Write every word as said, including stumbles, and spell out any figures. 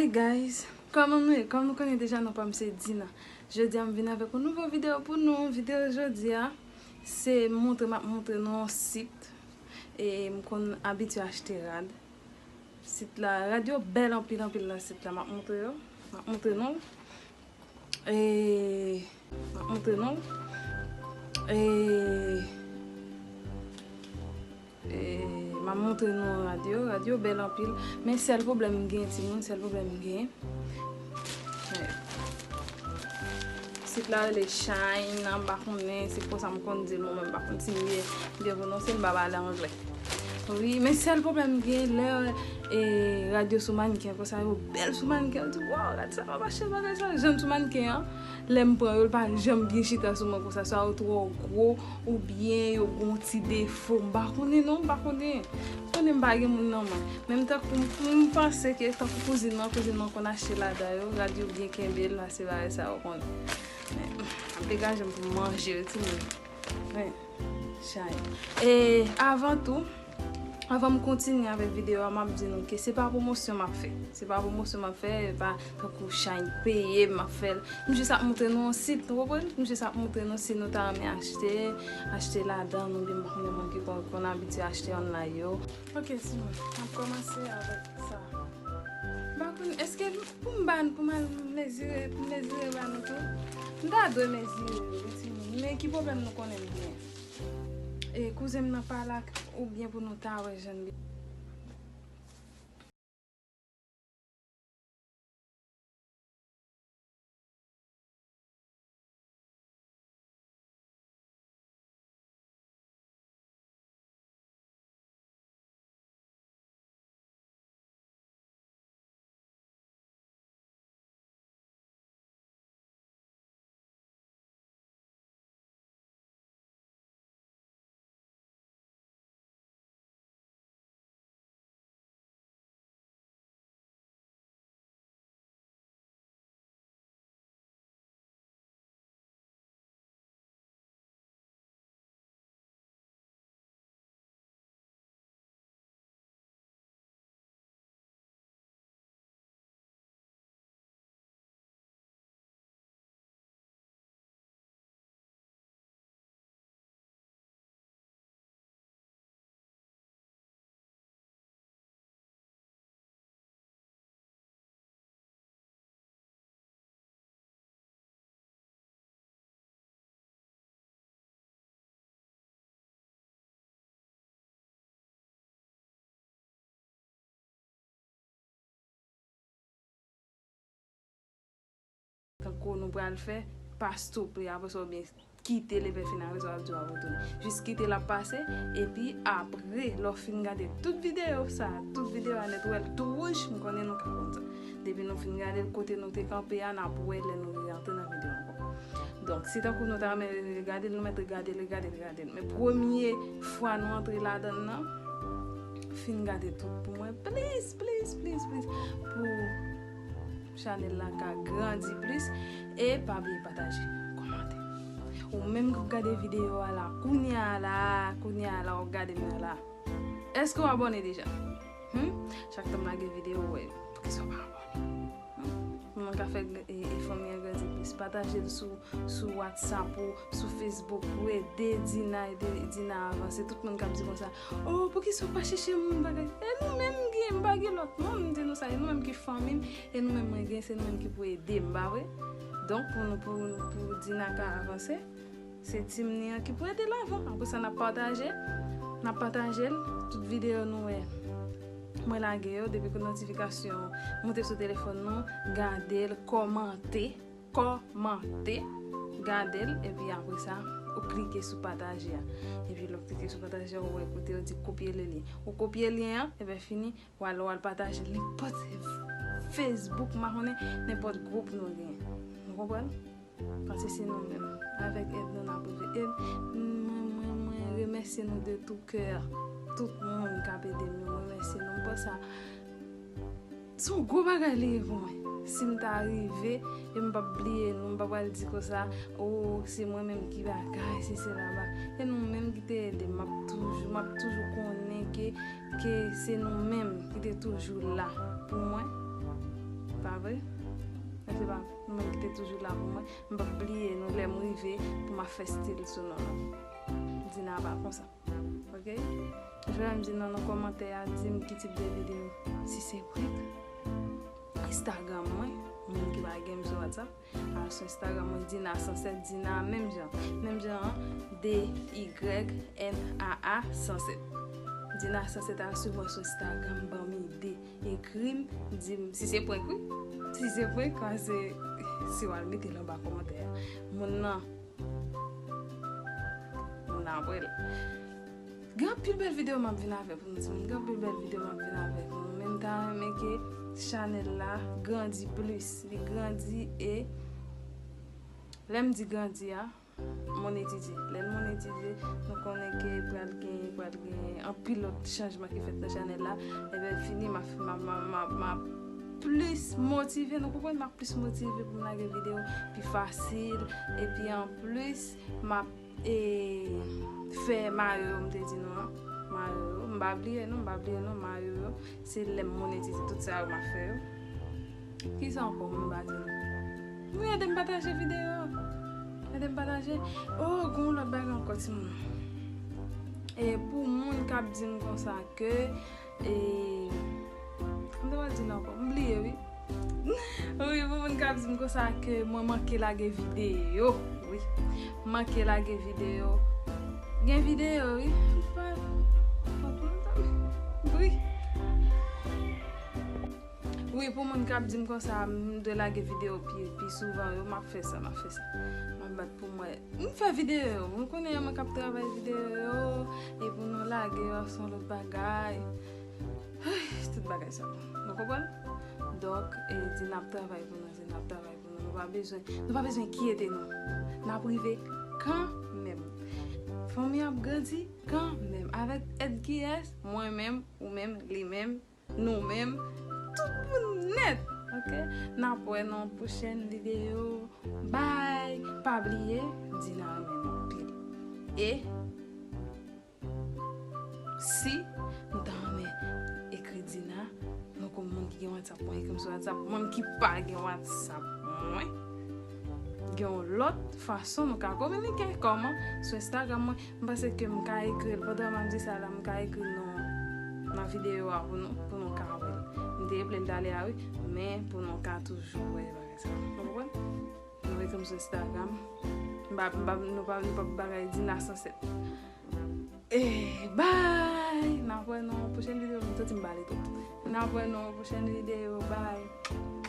Hey guys, kòman nou ye? Kòm nou konnen deja, non pa m se Dina. Jodi a m vin avèk yon nouvo videyo pou nou. Videyo jodi a, se montre m ap montre nou yon sit. E m konn abitye achte rad. Sit la, rad yo bèl anpil anpil nan sit la. M ap montre yo. M ap montre nou. E m ap montre nou. E E, m ap montre nou rad yo. Rad yo bèl anpil. Men sèl pwoblèm m gen, timoun, sèl pwoblèm m gen. E, sit la rele Shein, m pa konnen, se konsa m konn di l, mwen menm m pa konn si m byen, byen pwononse l, m pa pale anglè. Wi, men sèl pwoblèm m gen, lè, e, rad yo sou mannken, konsa yo bèl sou mannken, ou di, "Waw, rad sa pa mache, bagay sa." Jan l sou mannken an, lè m pran yo, l pa janm byen chita sou mwen konsa, swa yo twò gwo, oubyen yo gen yon ti defo. M pa konnen non, m pa konnen. M konnen m pa gen moun nan mwen. Men m tankou m, m panse ke tankou kouzin mwen, kouzin mwen konn achte ladan yo, rad yo byen kenbe l, pase bagay sa yo konn. Men, ap degaje m pou m manje yo, timoun. Men, chay. E avan tou, avan m kontinye avèk videyo a, m ap di nou ke se pa pwomosyon m ap fè. Se pa pwomosyon m ap fè, e pa tankou Shein peye m, m ap fè l. M jis ap montre nou yon sit, nou konprann? M jis ap montre nou si nou ta renmen achte, achte ladan, oubyen m pa konnen moun ki konn, konn abitye achte online yo. Ok, timoun, m ap kòmanse avèk sa. M pa konn, èske pou m ba n, pou m al mezire, pou m mezire ba nou tou? M ta dwe mezire yo, wi, timoun. Men ki pwoblèm nou konnen m gen? E kouzen m nan pa la, oubyen pou nou ta wè jan l ye. Tankou nou pral fè, pa stope apre sa oubyen kite l epi fin apre sa w ap di w ap retounen. Jis kite l ap pase, epi apre, lè w fin gade tout videyo sa, tout videyo a nèt, ou wè l tou wouj, m konnen nou ka konn sa. Depi nou fin gade l kote nou te kanpe a, n ap wè lè nou rantre nan videyo ankò. Donk, si tankou nou ta renmen gade l, nou mèt gade l, gade l, gade l. Men premye fwa nou antre ladan l nan, fin gade tout pou mwen. Please, please, please, please. Pou chanèl la ka grandi plis. E pa bliye pataje, kòmante. Ou menm k ap gade videyo a la, kounye a la, kounye a la, w ap gade m la. Èske w abòne deja? Hmm? Chak tan m lage videyo, w wè, poukisa w pa abòne? Hmm? Pou mwen ka fè, e, e, fanmi an grandi plis. Pataje l sou, sou WhatsApp ou, sou Facebook, pou ede Dina, ede Dina avanse. Tout moun k ap di konsa, "Oh, poukisa w pa chèche moun bagay?" E nou menm ki, m pa gen lòt non, m di nou sa, e nou menm ki fanmi m, e nou menm mwen gen, se nou menm ki pou ede m, pa vre? Donk, pou nou, pou, pou Dina ka avanse, se team ni an ki pou ede l avan. Apre sa, n ap pataje, n ap pataje l, tout videyo nou wè. Mwen lage yo, depi ke notifikasyon moute sou telefòn nou, gade l, kòmante, kòmante, gade l, epi apre sa, ou klike sou pataje a. Epi lè w klike sou pataje a, ou wè kote yo di kopye le lyen. Ou kopye lyen an, epi fini, w al, w al pataje nenpòt Facebook, m pa konnen, nenpòt gwoup nou genyen. Nou konprann? Paske se nou menm. Avèk èd nou, n ap rive. E mwen, mwen, mwen remèsye nou de tout kè. Tout moun k ap ede m yo, mwen remèsye nou. M panse sa, se yon gwo bagay li ye pou mwen. Si m ta rive, e m p ap bliye nou, m pa pral di konsa, "Oh, se mwen menm ki bagay, se sela ba." E nou menm ki te ede m, m ap toujou, m ap toujou konnen ke, ke se nou menm ki te toujou la pou mwen. Pa vre? Èske se pa nou menm ki te toujou la pou mwen? M p ap bliye nou lè m rive pou m ap fè stil sou non nou. Dina pa konsa. Ok? Jwenn m di nan nan kòmantè a, di m ki tip de videyo. Si se prank, Instagram mwen, moun ki pa gen m sou WhatsApp, al sou Instagram mwen, Dina Sansèt, Dina menm jan. Menm jan an, D Y N A A Sansèt. Dina Sansèt, al swiv mwen sou Instagram, ban m ide. Ekri m, di m si se prank, wi. Si se prank, paske si w al mete l anba kòmantè a, moun nan, moun nan ap wè l. Gen anpil bèl videyo m ap vin avèk nou, timoun. Gen anpil bèl videyo m ap vin avèk nou. Men m ta renmen ke chanèl la grandi plis. Li grandi e lè m di grandi a, monetize. Lè l monetize, nou konnen ke pral gen, pral gen anpil lòt chanjman ki fèt nan chanèl la. Ebyen, fini, m ap, m ap, m ap, m ap, m ap plis motive, nou konprann, m ap plis motive pou m lage videyo pi fasil. Epi anplis, m ap, e, fè mayo yo m te di nou an. Mayo yo, m pa bliye non, m pa bliye non, mayo yo. Se lè m monetize tout sa yo m ap fè yo. Kisa ankò moun pa di nou? Wi, ede m pataje videyo. Ede m pataje. Oh, gon lòt bagay ankò, timoun. E pou moun k ap di m konsa ke, e, m te pral di l ankò. M bliye, wi. Wi, pou moun k ap di m konsa ke mwen manke lage videyo. Wi. Manke lage videyo. Gen videyo, wi. Pa, pa kontan. Wi. Wi, pou moun k ap di m konsa, m dwe lage videyo pi, pi souvan yo, m ap fè sa, m ap fè sa. M ap bat pou mwen. M fè videyo yo, m konnen mwen k ap travay videyo yo, e pou nou lage yo, se yon lòt bagay. Tout bagay sa. Nou konprann? Donk, e, di n ap travay pou nou, di n ap travay pou nou. Nou pa bezwen, nou pa bezwen enkyete nou. N ap rive kanmenm. Fanmi ap grandi kanmenm. Avèk èd kiyès? Mwen menm, ou menm, li menm, nou menm, tout moun nèt. Ok? N ap wè nan pwochèn videyo. Bye! Pa bliye, Dina renmen nou anpil. E si nou ta renmen ekri Dina, nou konn moun ki gen WhatsApp, mwen ekri m sou WhatsApp, moun ki pa gen WhatsApp, mwen gen yon lòt fason nou ka kominike. Kòman? Sou Instagram mwen, m panse ke m ka ekri l. Pandan m ap di sa la, m ka ekri non nan videyo a pou nou, pou nou ka wè l. M te vle l t ale a wi, men pou nou ka toujou wè bagay sa. Nou konprann? Nou ekri m sou Instagram. M pa, m pa, nou pa, nou pa bagay Dina Sansèt. E, bye! N ap wè nan yon pwochèn videyo. M santi m pale twòp. N ap wè nan yon pwochèn videyo. Bye!